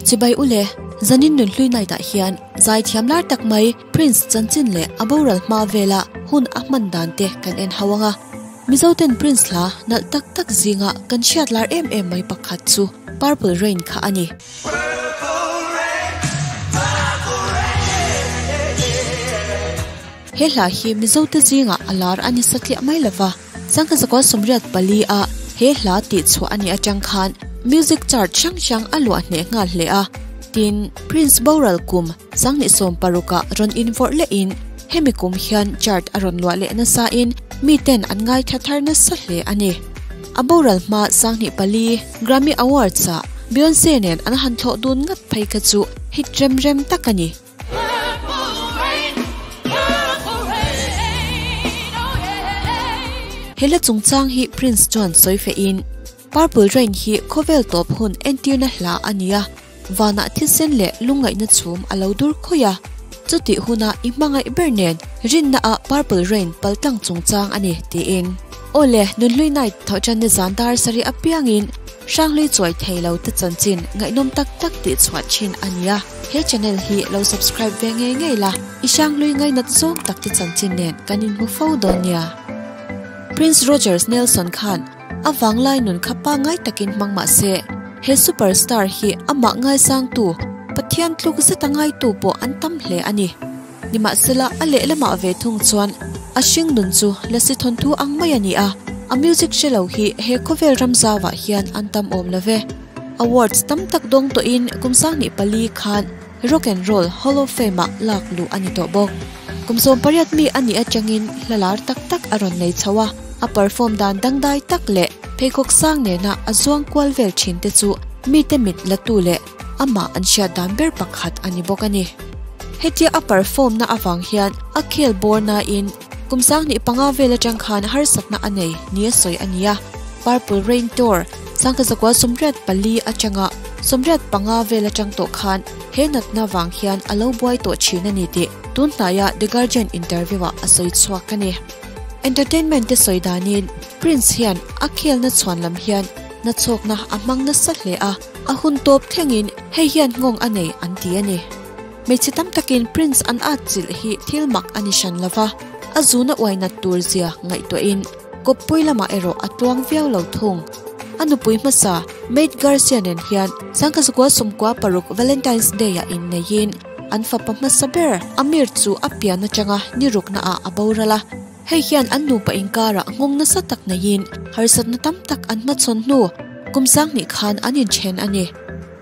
Chibai ule, zanin nunhlui night ah hian zaithiam lar tak mai Prince chanchin leh a boral hma vela hun a hman dan te kan en hau ang a. Mizoten Prince hla nalh tak tak zinga kan hriat lar em em mai pakhat chu Purple Rain kha a ni. He hla hi Mizote zingah a lar a ni satliah mai lova, sangha zakua 84 a he hla tih chhuah a nih atang khan music chart hrang hrang a luah hneh nghal hle a. Tin, Prince boral kum 2016 ah rawn invawrh lehin hemi kum hian chart a rawn luah leh nasain miten an ngaithla thar nasa hle a ni. A boral hma 2004 Grammy Awards ah Beyonce nen an han thlawh dun ngat phei kha chu hit rem rem tak a ni. He hla chungchang hi Prince chuan sawi feh in, Purple Rain hi khawvel tawp hun entirna hla a ni a, vanah thisen leh lungngaihna chhum a lo dur khawi a, chutih huna i hmangaih ber nen rinna ah Purple Rain paltlang chungchang a ni, tiin. Awle, Nunhlui Night thawhṭan nizan dar sarih apiangin Hranghlui chuai thei lo te chanchin ngaihnawm tak tak tih chhuah thin a ni a, he channel hi lo subscribe ve ngei ngei la, i hranghlui ngainat zawng tak te chanchin nen kan inhmu fo dawn nia. Prince Rogers Nelson khan a vanglai nun kha pangngai takin hmang mah se, he superstar hi amah ngaisangtu, Pathian tluk zeta ngaitu pawh an tam hle a ni. Nimahsela, a lehlamah ve thung chuan a hring nun chu lasi thawnthu ang mai a ni a, a music hre lo hi he khawvel ram zauah hian an tam awm lo ve. Awards tam tak dawng tawhin kum 24 khan Rock and Roll Hall of Fame-ah lak luh a ni tawh bawk. Kum 18 mi a nih atangin hla lar tak tak a rawn nei chho a, a perform dan dangdai tak leh pheikhawk sang nena a zuang kual vel thin te chu mite mit latu leh amah an hriat dan ber pakhat a ni bawk a ni. Hetia a perform na avang hian a khel bawr nain kum 25 vel atang khan harsatna a nei nia sawi a ni a. Purple Rain Tour 1984 atanga 85 vel atang tawh khan he natna vang hian a lo buai tawh thin a ni tih tun hnaia The Guardian interview ah a sawi chhuak a ni. Entertainment te sawi danin Prince hian a khelna chhuan lam hian nachhawkna a hmang nasa hle a. A hun tawp thlengin hei hian nghawng a nei an ti a ni. Hmeichhe tam takin Prince an at chilh hi thil mak a ni hran lova, a zuna uai nat tur zia ngaihtuahin kawppui lamah erawh a tluang viau lo thung. A nupui hmasa Mate Garcia nen hian 1996 Valentine's Day-ah inneihin an fapa hmasa ber Amir chu a pian atanga ni rukna ah a boral a. Hei hian an nupa inkarah nghawng nasa tak neiin harsatna tam tak an hmachhawn hnu kum 20 khan an inthen a ni.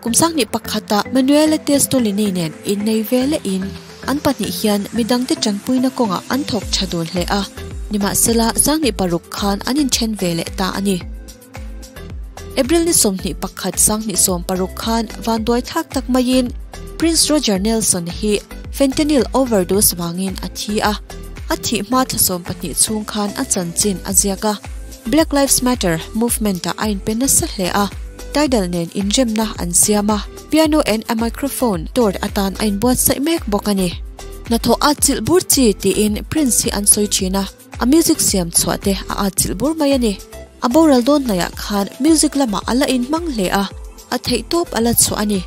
Kum 21ah Manuela Testolini nen innei ve lehin an pahnih hian midangte tanpuina kawngah an thawk tha dun hle a, nimahsela 26 khan an inthen ve leh ta a ni. April ni 21 2016 khan vanduai thlak tak maiin Prince Roger Nelson hi fentanyl overdose vangin a thi a, a thih hma thla 12 chhung khan a chanchin a ziak a. Black Lives Matter movement-ah a inpe nasa hle a, Tidal nen inremna an siam a, piano and a microphone tour atan a inbuatsaih mek bawk a ni. Hnathawh a chilh bur chi tiin Prince hi an sawi thin a. A music siam chhuah te a at chilh bur mai a ni. A boral dawn hnaiah khan music lamah a la inhmang hle a, a theih tawp a la chhuah a ni.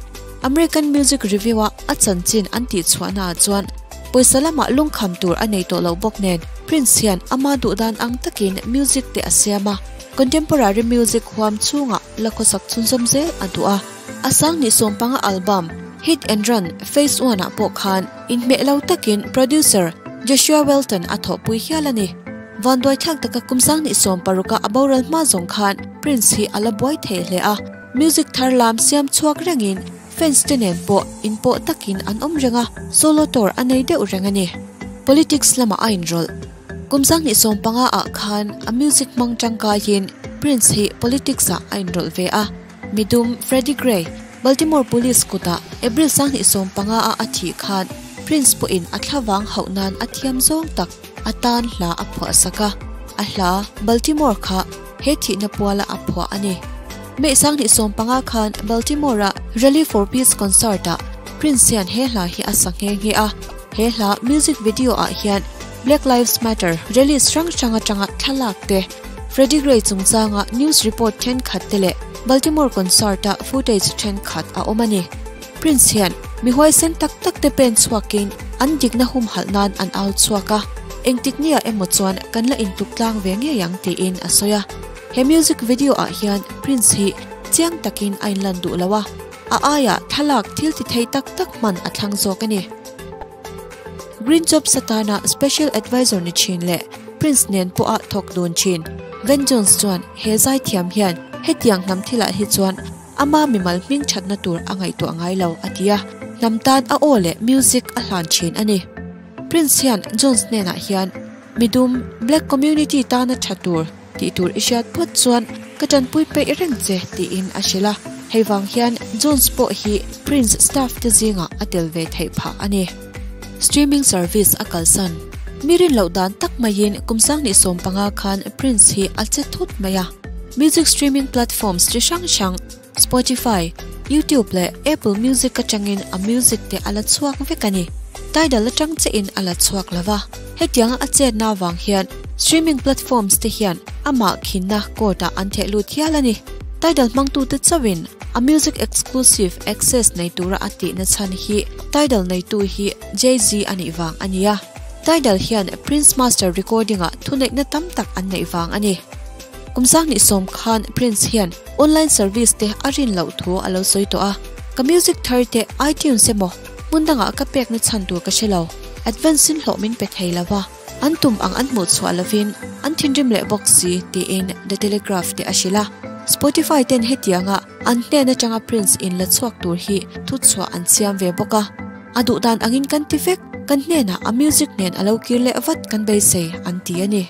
American Music Review-a a chanchin an tih chhuahnaah chuan pawisa lamah lungkham tur a nei tawh loh bawk nen Prince hian ama duh dan ang takin music te a siam a, contemporary music huam chhungah la khawsak chhunzawm zel a duh a. A 2015 album Hit and Run Phase One-ah pawh khan inhmeh lo takin producer Joshua Welton a thawhpui hial a ni. Vanduai thlak taka kum 2016 a boral hma zawng khan Prince hi a la buai thei hle a, music thar lam siam chhuak rengin fans te nen pawh inpawh takin an awm reng a, solo tour a nei deuh reng a ni. Politics lamah a inrawlh. Kum 2015 ah khan a music hmang tangkaiin Prince hi politics ah a inrawlh ve a. Midum Freddie Gray, Baltimore Police kutah April 2015 a a thih khan Prince pawhin a thlavang hauh nan a thiam zawng tak a tan hla a phuah sak a, a hla Baltimore kha he thihna puala a phuah a ni. May 2015 khan Baltimore-a Rally for Peace concert-ah Prince hian he hla hi a sa nghe nghe a, he hla music video-ah hian Black Lives Matter rallies hrang hrang atanga thlalak te, Freddie Gray chungchanga news report thenkhat te leh Baltimore concert-a footage thenkhat a awm a ni. Prince hian mi huaisen tak tak te pen chhuakin an dikna humhalh nan an au chhuak a, engtik nia emaw chuan kan la intluk tlang ve ngei ang tiin a sawi a. He music video ah hian Prince hi chiang takin a inlan duh lo a, a aiah thlalak thil ti thei tak tak hman a thlang zawk a ni. Green Jobs atana Special Advisor ni thin leh Prince nen pawha thawk dun thin Van Jones chuan he zaithiam hian hetiang hnam thilah hi chuan ama mimal hming thatna tur a ngaihtuah ngai lo a ti a, hnam tan a aw leh music a hlan thin a ni. Prince hian Jones hnenah hian midum, black community, tana tha tur tih tur i hriat phawt chuan ka tanpui peih reng che tiin a hrilh a, hei vang hian Jones pawh hi Prince staff te zingah a tel ve theih phah a ni. Streaming service a kalsan. Mi rin loh dan tak maiin kum sanghnih 15 khan Prince hi a che thut mai a. Music streaming platforms chi hrang hrang Spotify, YouTube leh Apple Music atangin a music te a la chhuak vek a ni. Tidal atang chiahin a la chhuak lo va. Hetianga a chetna avang hian streaming platforms te hian amah khinna court ah an theh lut hial a ni. Tidal hmangtute chauhin a music exclusive access nei tura a tihna chhan hi Tidal neitu hi Jay-Z a nih vang a ni a. Tidal hian Prince Master Recording ah thuneihna tam tak an neih vang a ni. Kum 2010 khan Prince hian online service te a rin loh thu a lo sawi tawh a, Ka music thar te iTunes emaw hmun dangah ka pekna chhan tur ka hre lo, advance in hlawh min pe thei lo va, an tum ang an hmuh chhuah lovin an thinrim leh bawk si, tiin The Telegraph te a hrilh a. Spotify ten hetianga an hnen atanga Prince in la chhuak tur hi thuchhuah an siam ve bawk a, a duhdan angin kan ti vek, kan hnenah a music nen a lo kir leh vat kan beisei, an ti a ni.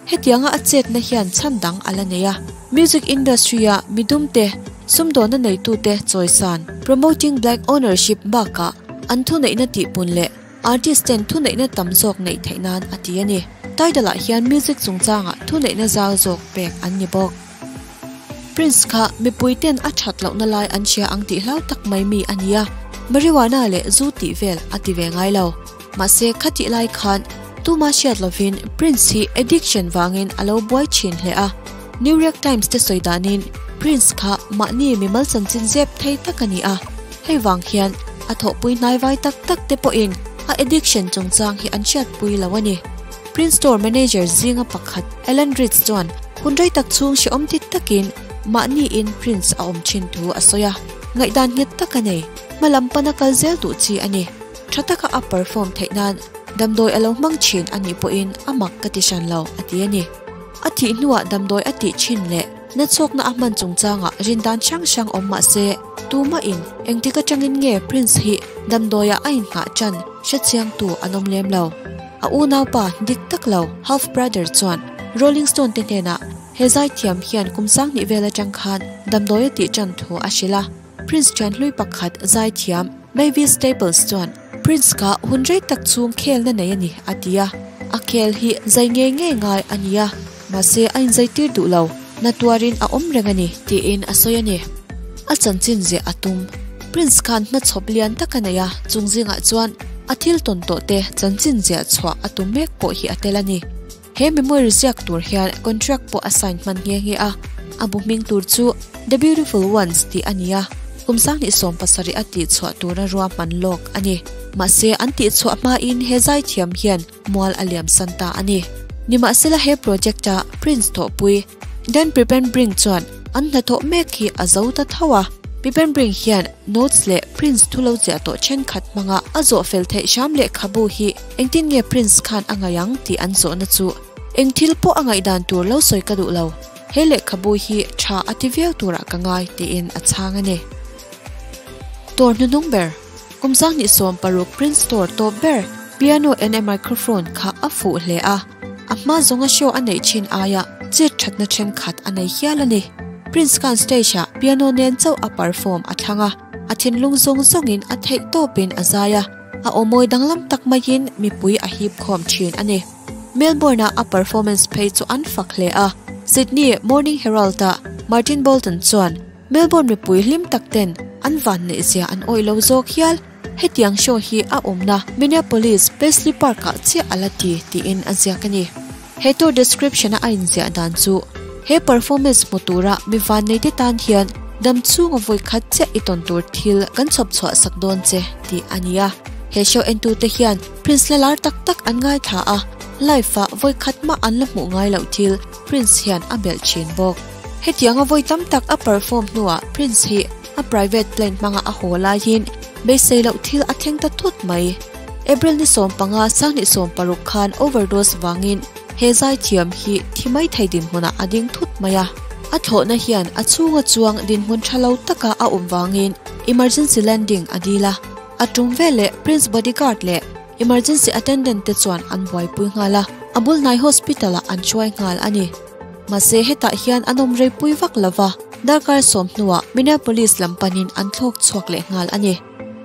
Hetianga a chetna hian chhan dang a la nei a, music industry-a midumte, sumdawnna neitute chawisan, promoting black ownership, bakah an thuneihna tihpun leh artist ten thuneihna tam zawk neih theih nan a ti a ni. Tidal-ah hian music chungchangah thuneihna zau zawk pek an ni bawk. Prince kha mipui ten a that lohna lai an hria ang tih hlau tak mai mi a ni a, marijuana leh zu tih vel a ti ve ngai lo. Mahse khatih lai khan tuma hriat lovin Prince hi addiction vangin a lo buai thin hle a. New York Times te sawi danin Prince kha mahni mimal chanchin zep thei tak a ni a, hei vang hian a thawhpui hnaivai tak tak te pawhin a addiction chungchang hi an hriatpui lo a ni. Prince Store manager zinga pakhat Alan Ritz chuan hun rei tak chhung hrehawm ti takin mahniin Prince a awm thin thu a sawi a, ngaihdan nghet tak a nei, hmalam pana kal zel duh chi a ni. Tha taka a perform theih nan damdawi a lo hmang thin a nih pawhin a mak ka ti hran lo, a ti a ni. A thih hnuah damdawi a tih thin leh nachhawkna a hman chungchangah rindan hrang hrang awm mah se, tumahin engtik atangin nge Prince hi damdawiah a inngah tan hrechiangtu an awm lem lo. A unaupa dik tak lo, half brother, chuan Rolling Stone te hnenah he zaithiam hian kum 2000 vel atang khan damdawi a tih tan thu a hrilh a. Prince thianhlui pakhat zaithiam Mavis Staples chuan Prince kha hun rei tak chhung khelna nei a ni a ti a, a khel hi zai ngei ngei ngai a ni a, mahse a inzaitir duh lo, na tuarin a awm reng a ni tiin a sawi a ni. A chanchin ziah a tum. Prince khan hmachhawp lian tak a nei a, chung zingah chuan a thil tawn tawh te chanchin ziah chhuah a tum mek pawh hi a tel a ni. He memoir ziak tur hian contract pawh a sign hman nghe nghe a, a bu hming tur chu The Beautiful Ones tih a ni a, kum 2017 a tihchhuah tura ruahman lawk a ni. Mahse, an tihchhuah hmain he zaithiam hian mual a liam san ta a ni. Nimahsela he project-a Prince thawhpui Dan Piepenbrink chuan an hnathawh mek hi a zo ta tho a, Piepenbrink hian notes leh Prince thu lo ziah tawh thenkhat hmanga a zawh fel theih hram lehkhabu hi Engtin nge Prince khan a ngaih ang tih an zawhna chu eng thil pawh a ngaihdan tur lo sawi ka duh lo, he lehkhabu hi tha a ti viau turah ka ngai tiin a chhang a ni. Tour hnuhnung ber, kum 2016 Prince Tour tawp ber piano and a microphone kha a fuh hle a, a hma zawnga show a neih thin aia chet thatna thenkhat a nei hial a ni. Prince khan stage ah piano nen chauh a perform a thlang a, a thinlung zawng zawngin a theih tawpin a zai a. A aw mawi danglam tak maiin mipui a hip khawm thin a ni. Melbourne-a a performance phei chu an fak hle a, Sydney Morning Herald-a Martin Bolton chuan Melbourne mipui hlim tak ten an van neih zia an awih lo zawk hial, hetiang show hi a awmna Minneapolis Paisley Park-ah chiah a la ti tiin a ziak a ni. He tour description-a a inziah dan chu he performance hmu tura mi vanneite tan hian Dam chhunga vawi khat chiah i tawn tur thil kan chhawp chhuah sak dawn che tih a ni a. He show entute hian Prince la lar tak tak an ngaithla a, live ah vawi khat mah an la hmuh ngai loh thil Prince hian a belh thin bawk. Hetianga vawi tam tak a perform hnuah Prince hi a private plane hmanga a haw laiin beisei loh thil a thleng ta thut mai. April ni 15, 2016 khan overdose vangin he zaithiam hi thi mai thei dinhmunah a ding thut mai a. A thlawhna hian a chhunga chuang dinhmun tha lo taka a awm vangin emergency landing a dil a. A tum veleh Prince bodyguard leh emergency attendant te chuan an buaipui nghal a, a bul hnai hospital ah an hruai nghal a ni. Mahse hetah hian an awm rei pui vak lova, darkar sawm hnuah Minneapolis lam panin an thlawk chhuak leh nghal a ni.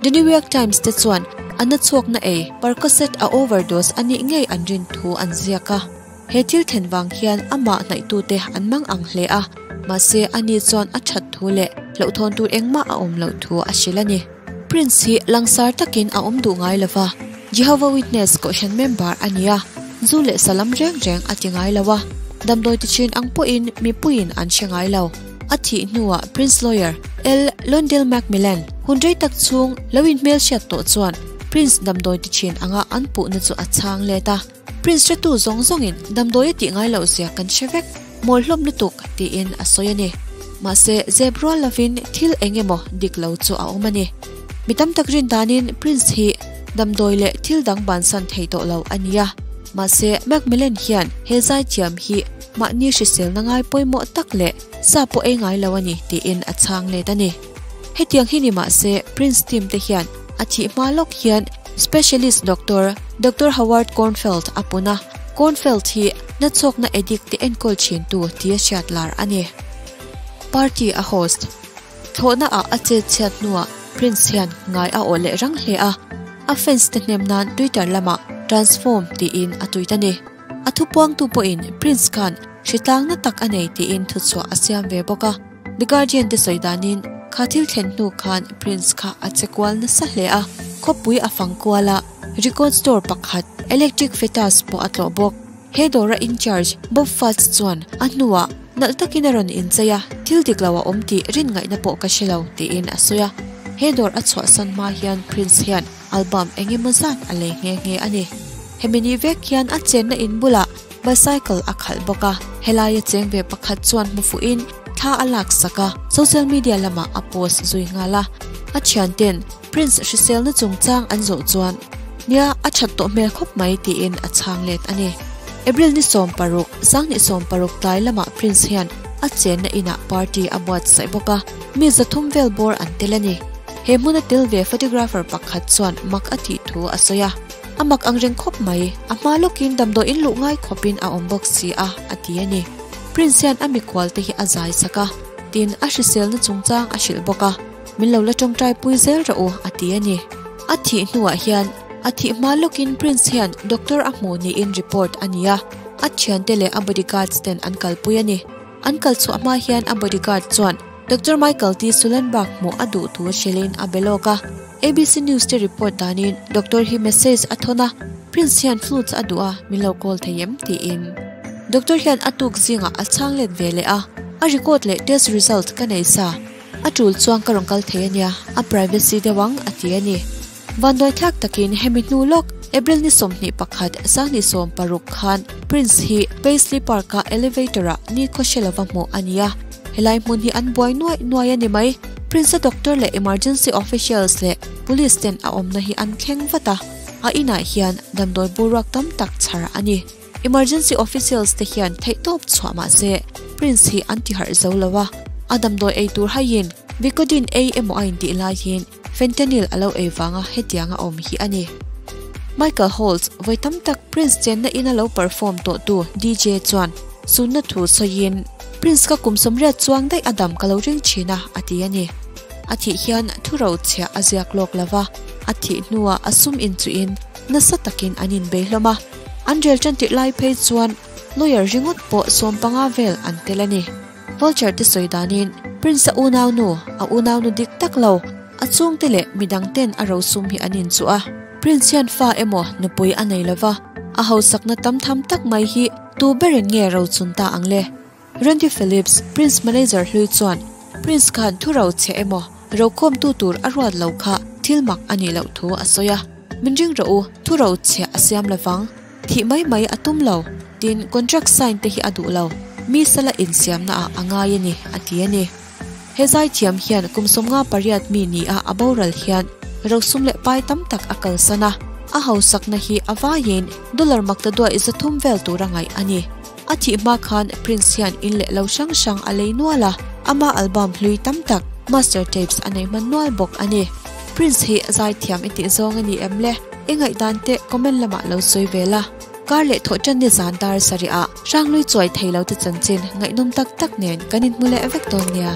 The New York Times te chuan a na chhuakna ei Percocet a overdose a nih ngei an rin thu an ziak a. He thil thlen vang hian amah hnaihtute an mang ang hle a, mahse ani chuan a that thu leh hlauhthawn tur engmah a awm loh thu a hrilh a ni. Prince hi langsar takin a awm duh ngai lova, Jehovah Witness kohhran member a ni a, zu leh salam reng reng a ti ngai lo a, damdawi ti thin ang pawhin mipuiin an hre ngai lo. A thih hnuah Prince lawyer L. Londell McMillan hun rei tak chhung lo inhmelhriat tawh chuan Prince damdawi ti thin anga an puhna chu a chhang let a. Prince hretu zawng zawngin damdawi a tih ngai loh zia kan hre vek, mawl hlawm lutuk tiin a sawi a ni. Mahse, zep rual lovin thil eng emaw dik lo chu a awm a ni. Mi tam tak rin danin Prince hi damdawi leh thil dang bansan thei tawh lo a ni a. Mahse, Macmillan hian he zaithiam hi mahni hriselna ngai pawimawh tak leh sa pawh ei ngai lo a ni tiin a chhang let a ni. Hetiang hi ni mahse, Prince team te hian a thih hma lawk hian Specialist Doctor, Doctor Howard Kornfeld a pun a, Kornfeld hi nachhawkna addict te enkawl thintu tia hriat lar a ni. Party a host. Thlawhna ah a chet chhiat hnuah Prince hian ngai a awh leh rang hle a, a fans te hnem nan Twitter lamah Transform tiin a tweet a ni. A thupuangtu pawhin Prince khan hritlangna tak a nei tiin thuchhuah a siam ve bawk a. The Guardian te sawi danin kha thil thlen hnu khan Prince kha a che kual nasa hle a, khawpui a fang kual a, record store pakhat Electric Fetus pawh a tlawh bawk. He dawra in charge Bob Fudge chuan a hnuah nalh takin a rawn inchei a, thil dik lo a awm tih rin ngaihna pawh ka hre lo tiin a sawi a. He dawr a chhuahsan hma hian Prince hian album eng emaw zat a lei nghe nghe a ni. Hemi ni vek hian a chenna in bulah Bicycle a khalh bawk a, helaia cheng ve pakhat chuan hmu fuhin thla a lak sak a, social media lamah a post zui nghal a. A thianten Prince hriselna chungchang an zawh chuan, Nia, a that tawh hmel khawp mai tiin a chhang let a ni. April ni 16, 2016 tlai lamah Prince hian a chenna inah party a buatsaih bawk a, mi 300 vel bawr an tel a ni. He hmuna tel ve photographer pakhat chuan mak a tih thu a sawi a. A mak ang reng khawp mai, a hma lawkin damdawiin luh ngai khawpin a awm bawk si a, a ti a ni. Prince hian a mikhual te hi a zai sak a, tin a hriselna chungchang a hrilh bawk a, min lo la tawngtai pui zel rawh u, a ti a ni. A thih hnuah hian a thih hma lawkin Prince hian doctor a hmuh niin report a ni a, a thiante leh a bodyguards ten an kalpui a ni. An kal chhuah hma hian a bodyguard chuan Doctor Michael T. Sullenberg hmuh a duh thu hrilhin a be lawk a. ABC News te report danin doctor hi message a thawn a, Prince hian flutes a duh a, min lo call thei em? tiin. Doctor hian a tuk zingah a chhang let ve leh a, a record leh test result ka nei sa, a tul chuan ka rawn kal thei ania, a privacy deuh ang a ti a ni. Vanduaithlak takin hemi hnu lawk April ni 21, 2016 khan Prince hi Paisley Park-a elevator-ah nikhaw hre lova hmuh a ni a, helai hmun hi an buai nuaih nuaih a ni mai. Prince-a doctor leh emergency officials leh police ten a awmna hi an thleng vat a, a inah hian damdawi boruak tam tak chhar a ni. Emergency officials te hian theihtawp chhuah mah se Prince hi an tiharh zo lo a, a damdawi ei tur haiin Vicodin ei emaw a intih laiin Fentanyl a lo ei vanga hetianga awm hi a ni. Michael Holtz, vawi tam tak Prince chenna ina lo perform tawhtu DJ chuan sunna thu sawiin, Prince ka kum 80 chuang daih a dam ka lo ring thin a, a ti a ni. A thih hian thu rochhiah a ziak lawk lo va, a thih hnuah a sum inchuhin nasa takin an inbei hlawm a. An rel tan tirh lai phei chuan lawyer ringawt pawh 15 vel an tel a ni. Vulture te sawi danin Prince a unaunu, a unaunu dik tak lo, a chhungte leh midang ten a rosum hi an inchuh a. Prince hian fa emaw nupui a nei lova, a hausakna tam tham tak mai hi tu berin nge rochun ta ang le? Randy Phillips, Prince manager hlui chuan Prince khan thu ro chhe emaw rokhawmtu tur a ruat lo kha thil mak a nih loh thu a sawi a. Min ring rawh u, thu ro chhe a siam lovang. Thih mai mai a tum lo. Tin, contract sign te hi a duh lo. Mi sala insiamna ah a ngai a ni, a ti a ni. He zaithiam hian kum 58 mi ni a a boral hian rosum leh pai tam tak a kalsan a, a hausakna hi a vaiin dollar maktaduai 300 vel tura ngaih a ni. A thih hma khan Prince hian in leh lo hrang hrang a lei nual a, ama album hlui tam tak, master tapes a nei hman nual bawk a ni. Prince hi zaithiam i tih zawng a ni em le? I ngaihdan te comment lamah lo sawi ve la. Kar leh thawh tan ni zan dar sarih ah Hranglui chuai thei lo te chanchin ngaihnawm tak tak nen kan inhmu leh vek dawn nia.